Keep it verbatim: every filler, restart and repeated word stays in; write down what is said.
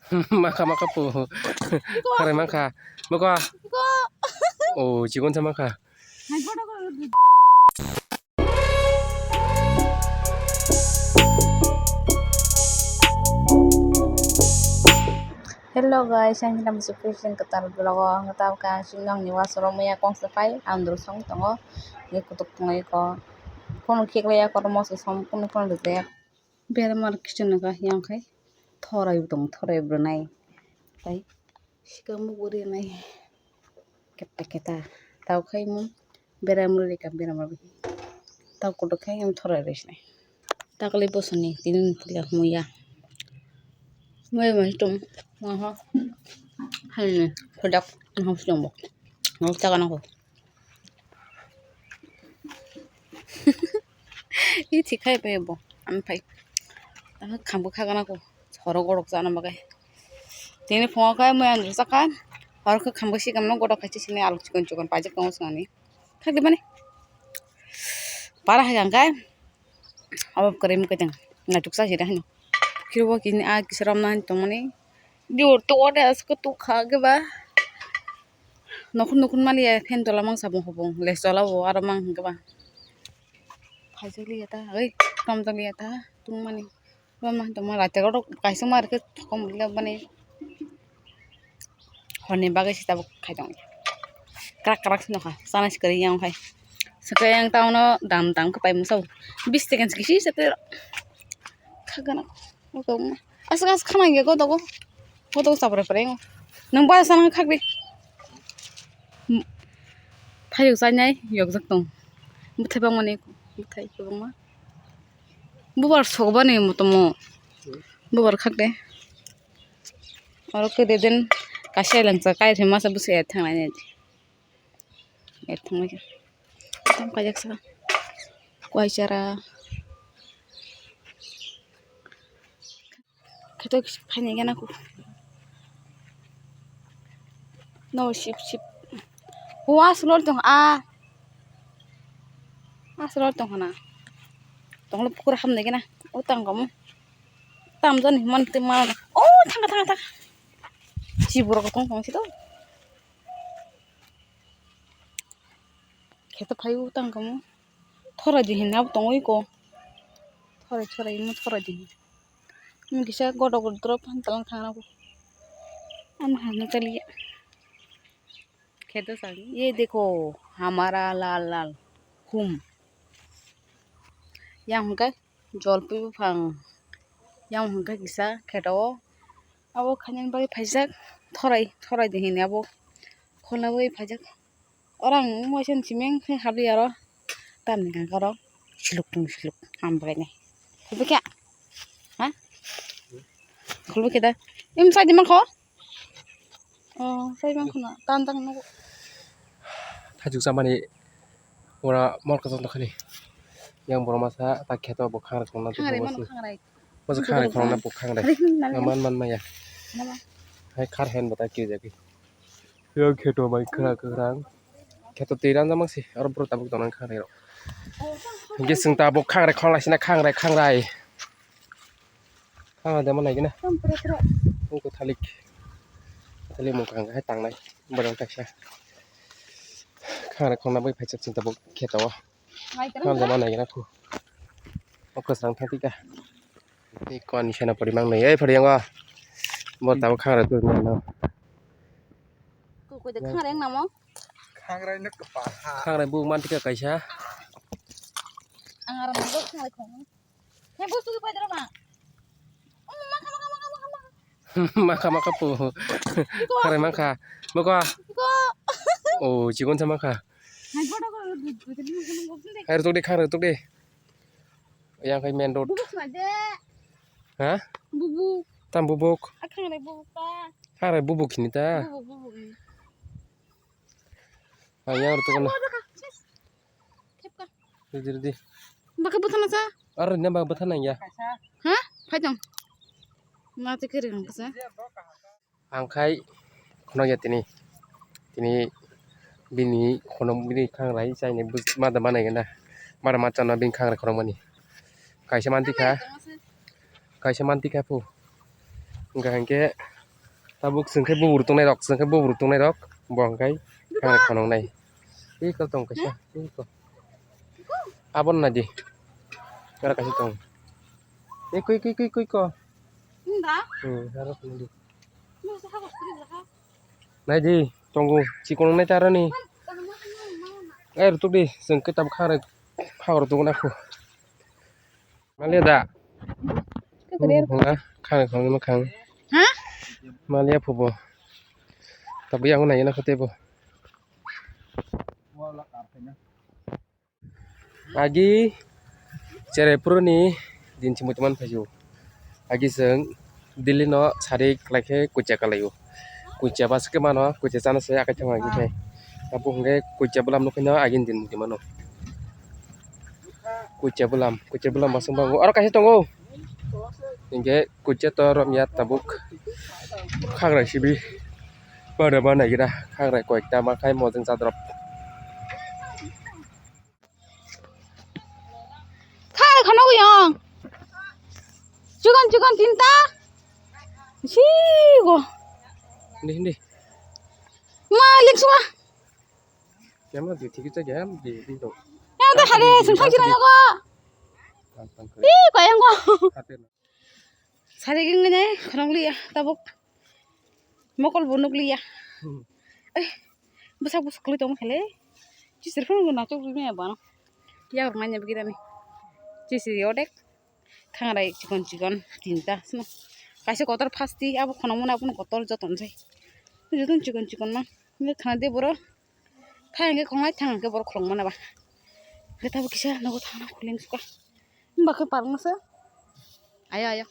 Makha makha po. Khare makha. Makha. Oh, chikon sa makha. Hello guys, ang hinam su Christian katar vlog o ang ta ka sing nang ni waso ro maya kong sa pai ang dro song tongo. Ni kutuk tongo ko. Kono khek le ya ko mo sa som kono kono de. Bera mar kitchen ga yang khai. Thorai tong thorai bro nai. Tai. Sikamo buri nai. Keta keta. Tau khai mo. Bera muri ka bera mar. Tau kutuk khai ang thorai res nai. Takle bosoni tinin pila muya. Muya mai tum. Maha. Hai ne. Kodak. Ang hos jombo. Hos taka nako. I thik khai bai bo. Ang phai. Ang kham bwkha gana ko. Horo gorok chana bagwi. Tini phungo khe mui andro chakha. Horo khe kham bwkha sikam no gorok khai sini alok chikon chikon pajak tongo swnani. Thak di mani. Para hai ang khe. Abo kwrwi mwkhwtwng naituksa se da hino. Phirbo kini a kisa romna hin tongmani. Dior to ode asko to kha ge ba. Nokhun nokhun mali ya fan tola mang sabung hubung les tola bo aro mang hingke ba. Phaijak liya ta oi tom jak liya ta tungmani. Romna hin tongma raite gorok kaisa ma rikhe thokom rikhe bani. Horni bagwi se tabuk khai tong. Krak krak se nokha, chana se kwrwi yang khai. Swkhe yang tauno dam dam khe pai masa. Bis second se kisi se tei. Khagana. Aswk aswk khana ya godogo. Godogo sabra pare. Nang ba sana khakri. Thayuk sanai yokjak tong. Bwthai bangmani bwthai kwbangma. Bubar sokbani motomo. Bubar khakde. Oro khe deden kaisa langsa kai se masa bwsai ya thangnai ni. Ya thangnai. Tang kajak sa. Kwai chara. Kheto kisi phaini gana ko. No sip sip. O aslor tong a. Aslor tong hana. Tonglo pukura hamne gana. O tang kamu. Tam jani man te man. O thanga thanga thanga. Chibura ko tong tong si to. Kheto phai o tang kamu. Thora di hinna tong oi ko. Thora thora imo thora di. Imo kisa godo godo drop han talang thang na ko. Am han na chaliya. Kheto sang. Ye dekho hamara lal lal khum. Yang hwnkhe jolpui buphang. Yang hwnkhe kisa kheto o. Abo khainani bagwi phaijak thorai thorai de hini abo kholna bagwi phaijak. Orang moisen simeng khe habli aro tamni kangkaro siluk tung siluk ham bagwi nai. Khulbikha? Ha? Khulbikha da? Im sai di mankho? Oh, sai mankho na. Tan tang nugo. Thajuk samani ora mol kasang tokhani. Yang borok masa ta kheto bo khang rok tongna. Khang rai mano khang rai. Masa khang rai khang na bo khang rai. Rai khang na. Man man maya. Hai khar hen bata kiri jagi. Yang kheto bai khra khra. Kheto twi ran jamang si aro bro tabuk tonang khang rai rok. Hingke sing tabuk khang rai khong lai sina khang rai khang rai. Khang rai demo nai gina. Ungko thalik. Thalik mung khang hai tangnai. Borok kaisa. Khang rai khong na bai phai chak sing tabuk kheto. Khang rai demo nai gina khu. O kwsang thang tika. Ni kon ni sena pori mang nai. Ei pori yango. Bo tabuk khang rai tu nai no. Kukui de khang reng namo? Khang rai nuk kapa ha. Khang rai bu man tika kaisa. Ang aram bo khang rai khong. He bo sugi pai dara ma. Oh, makha, makha, makha, makha, makha. Makha, makha po. Iko. Khang rai makha. Makha. Iko. Oh, chikon sa makha. Hai bodo ko. Hai rutuk de, khang rai rutuk de. Yang khai main road. Bubuk na de. Ha? Bubuk. Tam bubuk. Akhang rai bubuk ta. Khang rai bubuk hini ta. Bubuk, bubuk. Ayang rutuk na. Thepka. Ready, ready. Baka bwthana sa? Ar na ba bwthana ya. Ha? Phaitong. Ma te kiri ang sa. Ang khai khonok ya tini. Tini bini khonok bini khang rai chaini mada manai gana. Mada ma chana bini khang rai khonok mani. Kaisa manti kha. Kaisa manti kha pu. Hingka hingke Tabuk chwng khe bubur tongnai rok, chwng khe bubur tongnai rok, bo hwnkhe khang khonok nai. Iko tong kaisa, iko. Abon nadi. Aro kaisa tong. Iko, iko, iko, iko, iko. Hmm, aro khonok di. Nai di, tongo, chikon nai taro ni. Eh, rutuk di, chwng khe tabuk khang rok, khang rok tong na khu. Malia da. Kaka der. Wala, khang khang ma khang. Ha? Malia phubo. Tabi ang nai na khote bo. Agi cherai puruni din chimui tongmani phaisu. Agi chwng Delhi no sari kwlai khe kuchia kwlaio. Kuchia bus khe mano, kuchia chana se akai thangma agi khai. Abo hwnkhe kuchia bwlam nukhi no agini din muti mano. Kuchia bwlam, kuchia bwlam basing bango. Aro kaisa tongo. Hwnkhe kuchia to romya tabuk. Khagrai sibi. Bada bana gira. Khagrai koikta ma khai mojang chadrop. Khai khano yang. Chikon chikon tinta. Sigo. Hindi, hindi. Malik suwa. Kemana di, tiki cek ya, di, di dong. Yang dah hari sengkang sirang aku. Tang, tang, kau. Ih, kau yang kau. Hati na. Sari geng ne khorong liya tabuk. Mokol bo nuk liya. Hmm. Eh, bwsak bwsak kwlwi tongma khele. Chisir phano nachuk rwmani abono. Yak rwmani abo girani. Chisir odek. Khangrai chikon chikon tinta sino. Kaisa kotor phasti abo khonokmani abono kotor joton se. Joton chikon chikon ma. Nge khana de boro. Thang hwnkhe khongnai, thang hwnkhe borok khulokmani ba. Hwnkhe tabuk kisa nogo thangna khulin suka. Himba khe parngo se. Ayo, ayo.